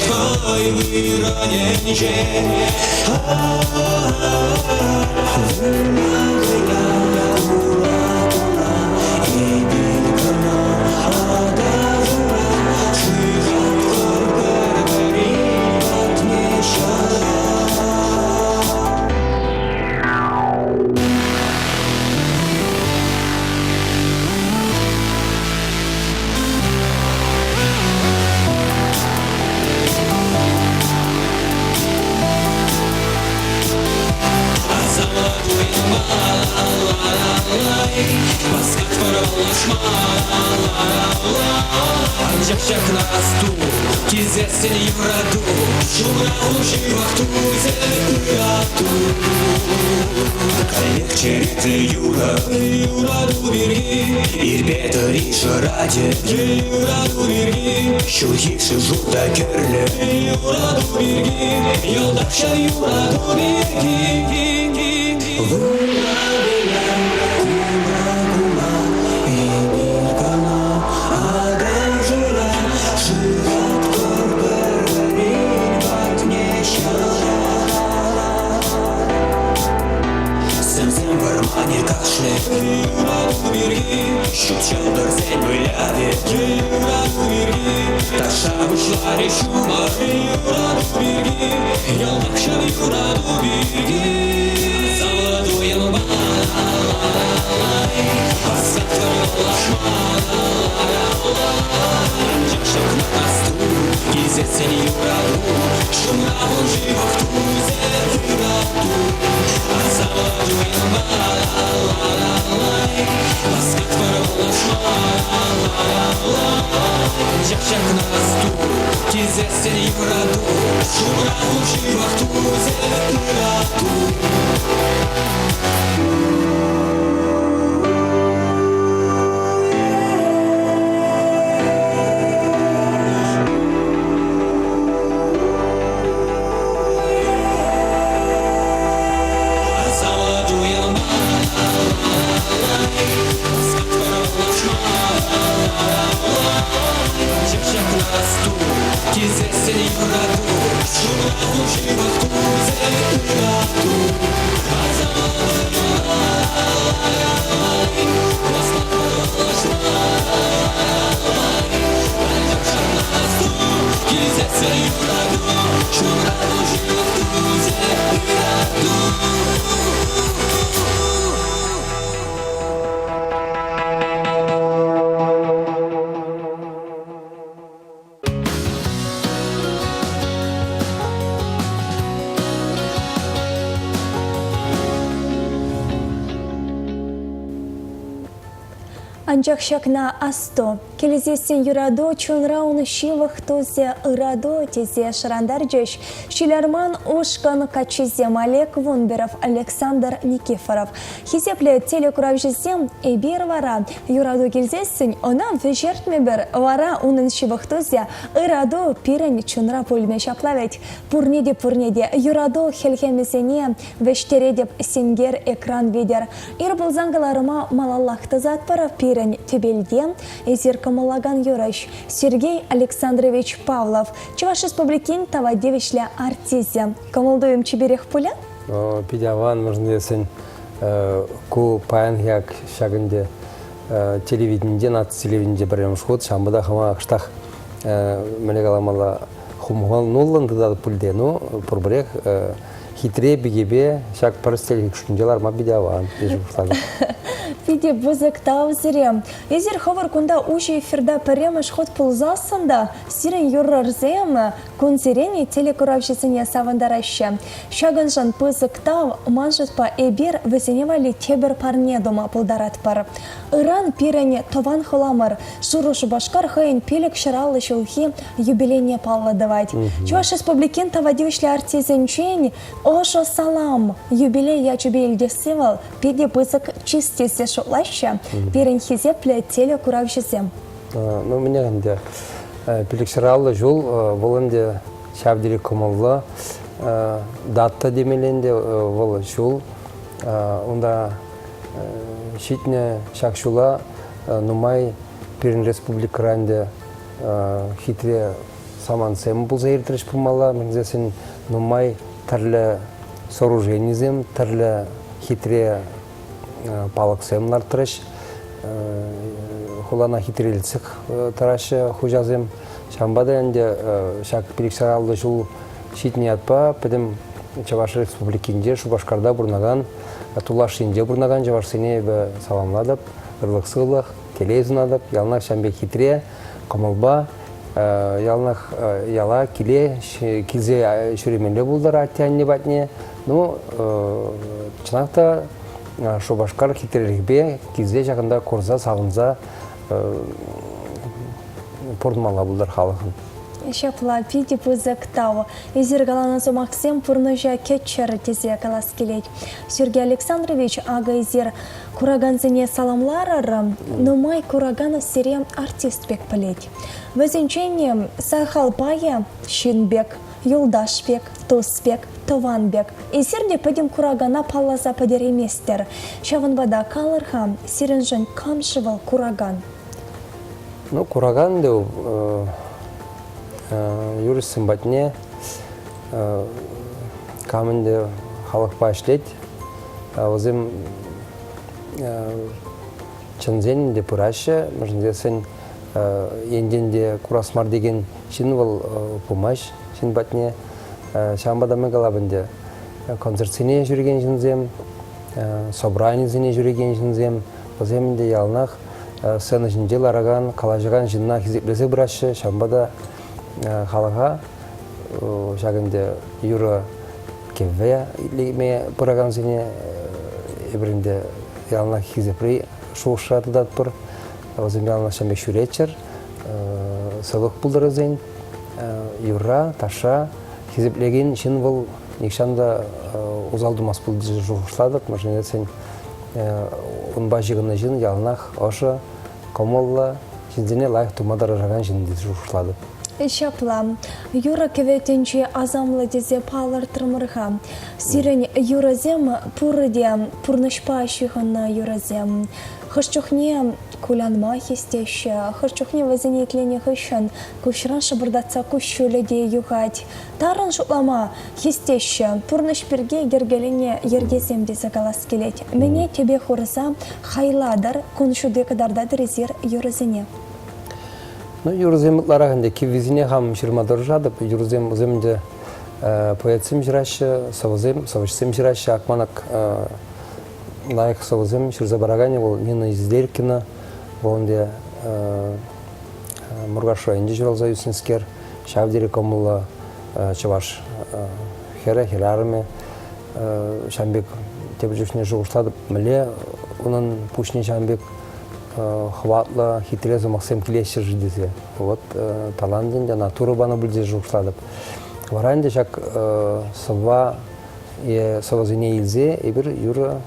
хӑй вырӑнӗнче. Эпир кӑна аташура, шыратпӑр пӗр-пӗрин патне ҫара. Анчах ҫакна асту, килсессӗн юрату, ҫумра ҫывӑх тусӗ ырату. Каллех черетлӗ юрӑ, юрату пирки, ирпе тӑри шӑратӗ, юрату пирки, ҫурхи шыв-шур та кӗрлӗ, юрату пирки, йӑлтах ҫав юрату пирки. Выля, выля, кула, кула, эпир кӑна аташура, шыратпӑр пӗр-пӗрин патне ҫара. Сӗм-сӗм вӑрманӗ кашлӗ, юрату пирки, ҫут ҫӑлтӑрсен вылявӗ, юрату пирки, ташша пуҫларӗ ҫумӑр, юрату пирки, йӑлтах ҫав юрату пирки. Савлӑ туйӑмпа Анчах ҫакна асту, килсессӗн юрату, ҫумра пур ҫывӑх тусӗ юрату. Асамлӑ туйӑмпа васкатпӑр пулӑшма. Анчах ҫакна асту, килсессӗн юрату, ҫумра пур ҫывӑх тусӗ юрату. Килсессӗн юрату, ҫумра пур ҫывӑх тусӗ юрату. Килсессӗн юрату, ҫумра пур ҫывӑх тусӗ юрату. Анчах ҫакна асту, килсессӗн юрату чунра ун ҫывӑх тусӗ ырату тесе шӑрантарчӗҫ Ҫил-арман ушкӑн каччисем Олег Вунберов, Александр Никифоров. Хисеплӗ телекуравҫӑсем, эпир вара юрату килсессӗн ӑна вӗҫертмӗпӗр, вара унӑн ҫывӑх тусӗ ырату пирӗн чунра пулмӗ ҫапла вӗт. Пурне те пурне те юрату хӗлхемӗсене вӗҫтеретӗп сенкер экран витӗр. Ир пулсан кӑларӑма малаллах тӑсатпӑр пирӗн тӗпелте. Эсир кӑмӑллакан юрӑҫ Сергей Александрович Павлов, Чӑваш Республикин тава тивӗҫлӗ артисчӗ. Кӑмӑл-туйӑм чиперех пулӗ? Питӗ аван, мӗншӗн тесен ку паянхи ак ҫак ӗнтӗ телевиденинче, наци телевиденинче пӗрремӗш хут, ҫавӑнпа та хама кӑштах мӗнле каламалла, хумхануллӑн тытатӑп пуль те, ну, пурпӗрех хитре пикепе ҫак пӗр сӗтел хушшинче ларма питӗ аван, тесе шухӑшлатӑп. Питӗ пысӑк тав сире. Эсир хӑвӑр кунта уҫӑ эфирта пӗрремӗш хут пулсассӑн та сирӗн юррӑрсем кунсерен телекуравҫӑсене савӑнтараҫҫӗ. Ҫакӑншӑн пысӑк тав, ман шутпа, эпир вӗсене валли тепӗр парне тума пултаратпӑр. Ыран пирӗн тӑван хуламӑр Шурӑ Шупашкар хӑйӗн 550 ҫулхи юбилейне паллӑ тӑвать. Чӑваш Республикин тава тивӗҫлӗ артисчӗсенчен ӑшӑ салам юбилей ячӗпе илтесси вӑл питӗ пысӑк чыс тесе шутлаҫҫӗ пирӗн хисеплӗ телекуравҫӑсем. Ну, мӗнех ӗнтӗ, 550 ҫул вӑл ӗнтӗ ҫав тери кӑмӑллӑ дата темелле ӗнтӗ вӑл ҫул. Унта ҫитнӗ ҫак ҫула нумай пирӗн республикӑра ӗнтӗ хитре самантсем пулса иртрӗҫ пулмалла. Мӗншӗн нумай тӗрлӗ сооруженисем, тӗрлӗ хитре палӑксем лартрӗҫ. Хулана хитрелетсех тӑраҫҫӗ хуҫасем. Ҫавӑнпа та ӗнтӗ ҫак 550 ҫул ҫитнӗ ятпа пӗтӗм Чӑваш Республикинче, Шупашкарта пурӑнакан, тулаш енче пурӑнакан чӑвашсене эпӗ саламлатӑп, ырлӑх-сывлӑх, телей сунатӑп. Яланах ҫавӑн пек хитре кӑмӑлпа, яланах яла, киле килсе ҫӳремелле пултӑр атте-анне патне. Ну, чӑнах та Шупашкар хитрелӗхпе килсе ҫакӑнта курса, савӑнса пурӑнмалла пултӑр халӑхӑн. Ҫапла, питӗ пысӑк тав. Эсир каланӑ сӑмахсем пурнӑҫа кӗччӗр тесе калас килет. Сергей Александрович, акӑ эсир куракансене саламларӑр. Нумай куракан сире артист пек пӗлет. Вӗсенчен сахал пайӗ ҫын пек, юлташ пек, тус пек, тӑван пек. Эсир те пӗтӗм куракана палласа пӗтерейместӗр. Ҫавӑнпа та калӑр-ха, сирӗншӗн кам-ши вӑл куракан? Ну, куракан те юристсем патне кам ӗнтӗ халӑхпа ӗҫлет, вӗсем чӑнсен ӗнтӗ пыраҫҫӗ, мӗншӗн тесен енчен те курас мар текен ҫын вӑл пымасть ҫын патне. Ҫавӑнпа та мӗн калап ӗнтӗ, концертсене ҫӳрекен ҫынсем, собранисене ҫӳрекен ҫынсем, вӗсем ӗнтӗ яланах сцена ҫинче ларакан, калаҫакан ҫынна хисеплесе пыраҫҫӗ. Ҫавӑнпа та халӑха ҫак ӗнтӗ юрӑ кӗвве итлеме пыракансене эпир ӗнтӗ яланах хисепри шухӑшра тытатпӑр. Вӗсем яланах ҫавӑн пек ҫӳреччӗр, сывлӑх пултӑр вӗсен. Юрра, ташша хисеплекен ҫын вӑл нихҫан та усал тумасть пуль тесе шухӑшлатӑп. Мӗншӗн тесен унпа ҫыхӑннӑ ҫын яланах ӑшӑ, кӑмӑллӑ, ҫынсене лайӑх тума тӑрӑшакан ҫын тесе шухӑшлатӑп. Ҫапла. Юрӑ-кӗвӗ тӗнчи асамлӑ тесе палӑртрӑмӑр-ха. Сирӗн юрӑсем пурте пурнӑҫпа ҫыхӑннӑ юрӑсем. Хӑш чухне кулянма хистеҫҫӗ, хӑш чухне вӗсене итленӗ хыҫҫӑн куҫран шӑпӑртатса куҫҫулӗ те юхать. Тарӑн шутлама хистеҫҫӗ. Пурнӑҫ пирки йӗркеленӗ йӗркесем тесе калас килет. Мӗне тӗпе хурса хайлатӑр, кун ҫути кӑтартатӑр эсир юрӑсене? Ну, юрӑсем ытларах ӗнтӗ киввисене хам ҫырма тӑрӑшатӑп. Юрӑсем вӗсем ӗнтӗ поэтсем ҫыраҫҫӗ, сӑвӑсем, сӑвӑҫсем ҫыраҫҫӗ. Акманак лайӑх сӑвӑсем ҫырса параканӗ вӑл Нина Изделькина. Вӑл ӗнтӗ Муркаш районӗнче ҫуралса ӳснӗскер, ҫав тери кӑмӑллӑ чӑваш хӗрӗ, хӗрарӑмӗ. Ҫавӑн пек тепӗр чухне шухӑшлатӑп, мӗнле унӑн пуҫне ҫавӑн пек. хӑватлӑ, хитре сӑмахсем килеҫҫӗ-ши тесе. Вот талант ӗнтӗ, ӑна Турӑ панӑ пуль тесе шухӑшлатӑп. Вара ӗнтӗ ҫак сӑвва е сӑвӑсене илсе эпир юрӑ,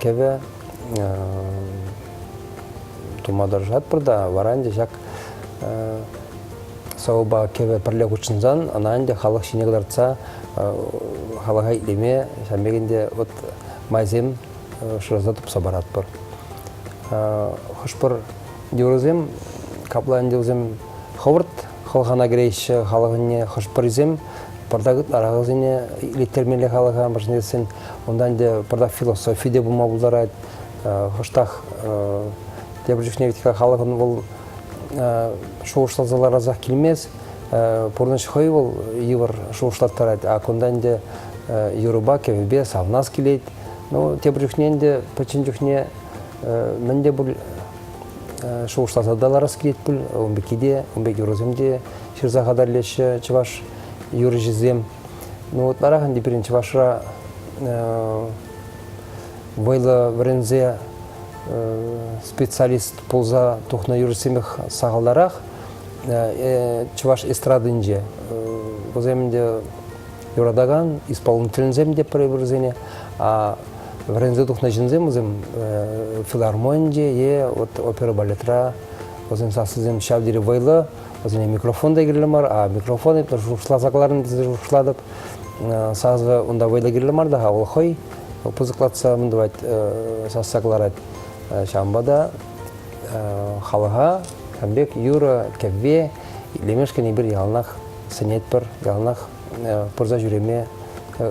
кӗвӗ тума тӑрӑшатпӑр та, вара ӗнтӗ ҫак сӑвӑпа кӗвӗ пӗрле хутшӑнсан ӑна ӗнтӗ халӑх ҫине кӑтартса халӑха итлеме ҫавӑн пек ӗнтӗ вот майсем шыраса тупса паратпӑр. Хӑш-пӗр юрӑсем капла ӗнтӗ вӗсем хӑвӑрт хӑлхана кӗреҫҫӗ халӑхӑнне, хӑш-пӗрисем пӑртак ытларах вӗсене илеттермелле халӑха, мӗншӗн тесен унта ӗнтӗ пӑртак философи те пулма пултарать. Хӑштах тепӗр чухне вӗт-ха халӑхӑн вӑл шухӑшласа ларасах килмест. Пурнӑҫ хӑй вӑл йывӑр шухӑшлаттарать, а кунта ӗнтӗ юрӑпа, кӗвӗпе савӑнас килет. Ну, тепӗр чухне ӗнтӗ пӗччен чухне мӗн те пуль шухӑшласа та ларас килет пуль. Ун пекки те, ун пек юрӑсем те ҫырса хатӗрлеҫҫӗ чӑваш юрӑҫисем. Ну, ытларах ӗнтӗ пирӗн чӑвашра вӑйлӑ вӗренсе специалист пулса тухнӑ юрӑҫсемех сахалтарах чӑваш эстрадинче. Вӗсем ӗнтӗ юратакан исполнительсем те пӗр-пӗрсене, а вӗренсе тухнӑ ҫынсем вӗсем филармонинче е вот опера-балетра вӗсен сассисем ҫав тери вӑйлӑ, вӗсене микрофон та кирлӗ мар, а микрофон эпир шухӑшласа кӑларнӑ тесе шухӑшлатӑп. Сасӑ унта вӑйлӑ кирлӗ мар та-ха, вӑл хӑй пысӑклатса мӗн тӑвать, сасса кӑларать. Ҫавӑнпа та халӑха ҫавӑн пек юрӑ, кӗвве итлемешкӗн эпир яланах сӗнетпӗр, яланах пырса ҫӳреме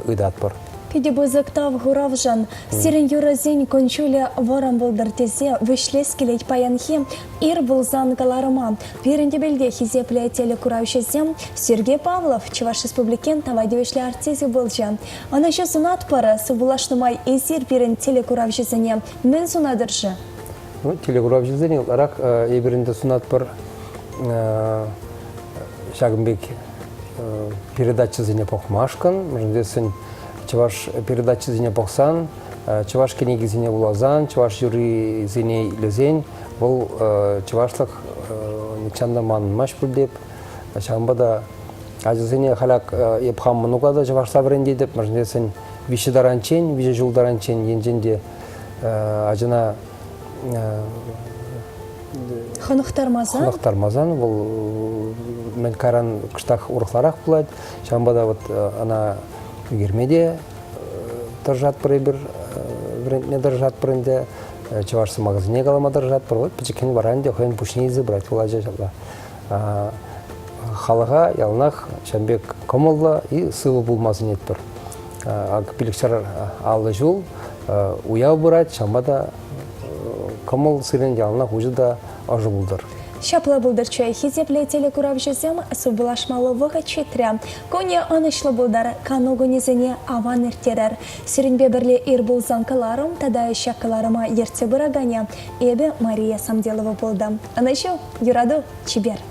ыйтатпӑр. Питӗ пысӑк тав хуравшӑн. Сирӗн юрӑсен кун-ҫулӗ вӑрӑм пултӑр тесе вӗҫлес килет паянхи ир пулсан кӑларӑма. Пирӗн тӗпелте хисеплӗ телекуравҫӑсем Сергей Павлов, Чӑваш Республикин тава тивӗҫлӗ артисчӗ пулчӗ. Ӑнӑҫу сунатпӑр, сывпуллашнӑ май эсир пирӗн телекуравҫӑсене мӗн сунатӑр-ши? Ну, телекуравҫӑсене ытларах эпир ӗнтӗ сунатпӑр ҫакӑн пек передачӑсене пӑхмашкӑн, мӗншӗн тесен чӑваш передачисене пӑхсан, чӑваш кӗнекисене вуласан, чӑваш юррисене итлесен вӑл чӑвашлӑх нихҫан та манӑнмасть пуль теп. Ҫавӑнпа та ачасене халяк эп хам мӑнука та чӑвашла вӗрентетӗп, мӗншӗн тесен виҫҫӗ таранччен, виҫӗ ҫул таранччен енчен те ачана Хӑнӑхтармасан? Хӑнӑхтармасан вӑл мӗн кайран кӑштах урӑхларах пулать. Ҫавӑнпа та вот ӑна ӳкерме те тӑрӑшатпӑр эпир, вӗрентме тӑрӑшатпӑр ӗнтӗ, чӑваш сӑмахӗсене калама тӑрӑшатпӑр. Вот пӗчӗккӗн вара ӗнтӗ хӑйӗн пуҫне илсе пырать вӑл ача ҫапла. Халӑха яланах ҫавӑн пек кӑмӑллӑ и сывӑ пулма сӗнетпӗр. Ак пилӗкҫӗр 50 ҫул уяв пырать, ҫавӑнпа та кӑмӑл сирӗн яланах уҫӑ та ӑшӑ пултӑр. Ҫапла пултӑрччӗ, хисеплӗ телекуравҫӑсем, сывпуллашмалли вӑхӑт ҫитрӗ. Кунӗ ӑнӑҫлӑ пултӑр, кану кунӗсене аван ирттерӗр. Сирӗнпе пӗрле ир пулсан кӑларӑм тата ҫак кӑларӑма ертсе пыраканӗ эпӗ, Мария Самделова пултӑм. Ӑнӑҫу, юрату, чипер!